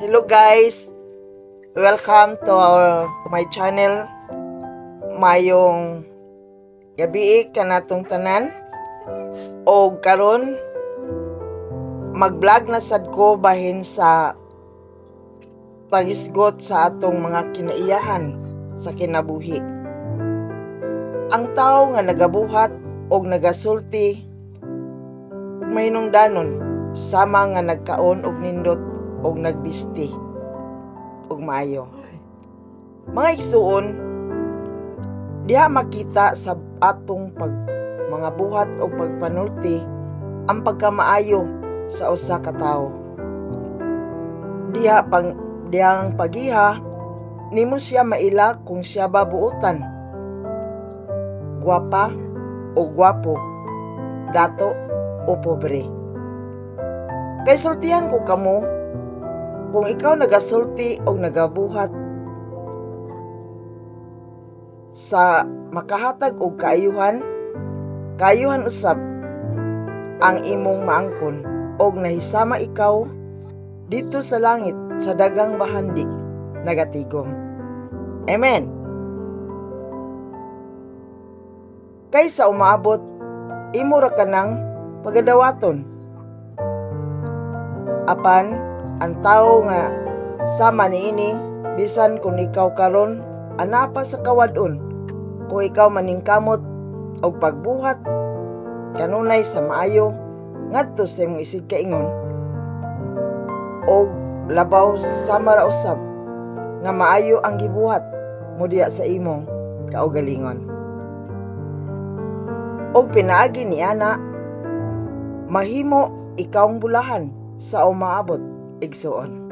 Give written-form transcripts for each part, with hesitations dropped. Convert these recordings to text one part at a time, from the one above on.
Hello guys, welcome to my channel. Mayong gabii kanatong tanan. Og karon mag-vlog na sad ko bahin sa paghisgot sa atong mga kinaiyahan sa kinabuhi. Ang tao nga nagabuhat og nagasulti og mahinungdanon sama nga nagkaon og nindot og nagbisti og maayo. Mga igsuon, diha makita sa atong pag mga buhat o pagpanulti ang pagkamaayo sa usa ka tawo. Diha pang dihang pagiha nimo siya maila kung siya ba buutan, gwapa o gwapo, dato o pobre. Kay sultihan ko kamo, kung ikaw nagasulti o nagabuhat sa makahatag og kaayuhan, kaayuhan usab ang imong maangkon og nahisama ikaw dito sa langit sa daghang bahandi nagatigom. Amen. Kaysa umaabot, imo ra kanang pagadawaton. Apan ang tawo nga sama niini, bisan kung ikaw karon ana pa sa kawad-on, kung ikaw maningkamot og pagbuhat kanunay sa maayo ngadto sa imong isig kaingon og labaw sama ra usab nga maayo ang gibuhat mo diya sa imong kaugalingon og pinaagi ni ana, mahimo ikawng bulahan sa umaabot, igsuon.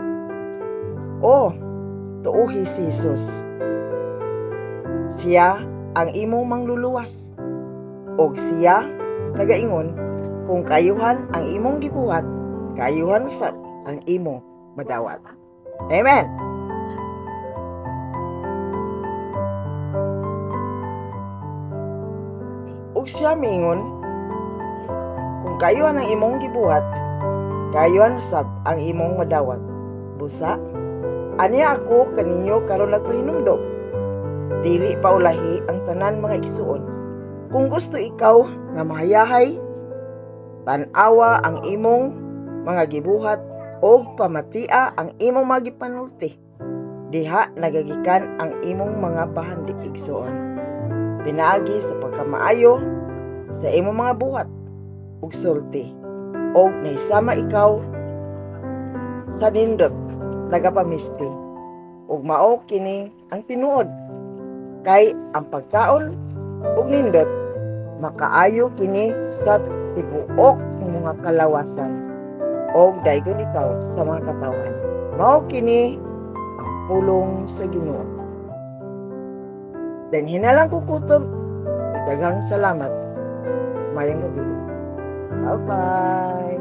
O tuuhi si Jesus. Siya ang imong mangluluwas og siya nagaingon, kung kaayuhan ang imong gibuhat, kaayuhan sa ang imo madawat. Amen. Ug siya miingon, kung kaayuhan ang imong gibuhat, kaayuhan usab ang imong madawat. Busa aniya ako kaninyo karon nagpahinumdom, dili pa ulahi ang tanan, mga igsuon. Kung gusto ikaw nga mahayahay, tan-awa ang imong mga gibuhat og pamatia ang imong mga gipanulti. Diha nagagikan ang imong mga bahandi, igsuon, pinaagi sa pagkamaayo sa imong mga buhat ug sulti, og nahisama ikaw sa nindot nagapamisti. Ug mao kini ang tinuod, kay ang pagkaon ug nindot makaayo kini sa tibuok mga kalawasan og daygon ikaw sa mga katawhan. Mao kini ang pulong sa Ginoo. Then hinalang ko kutob. Daghang salamat. Mayong gabi. Bye bye.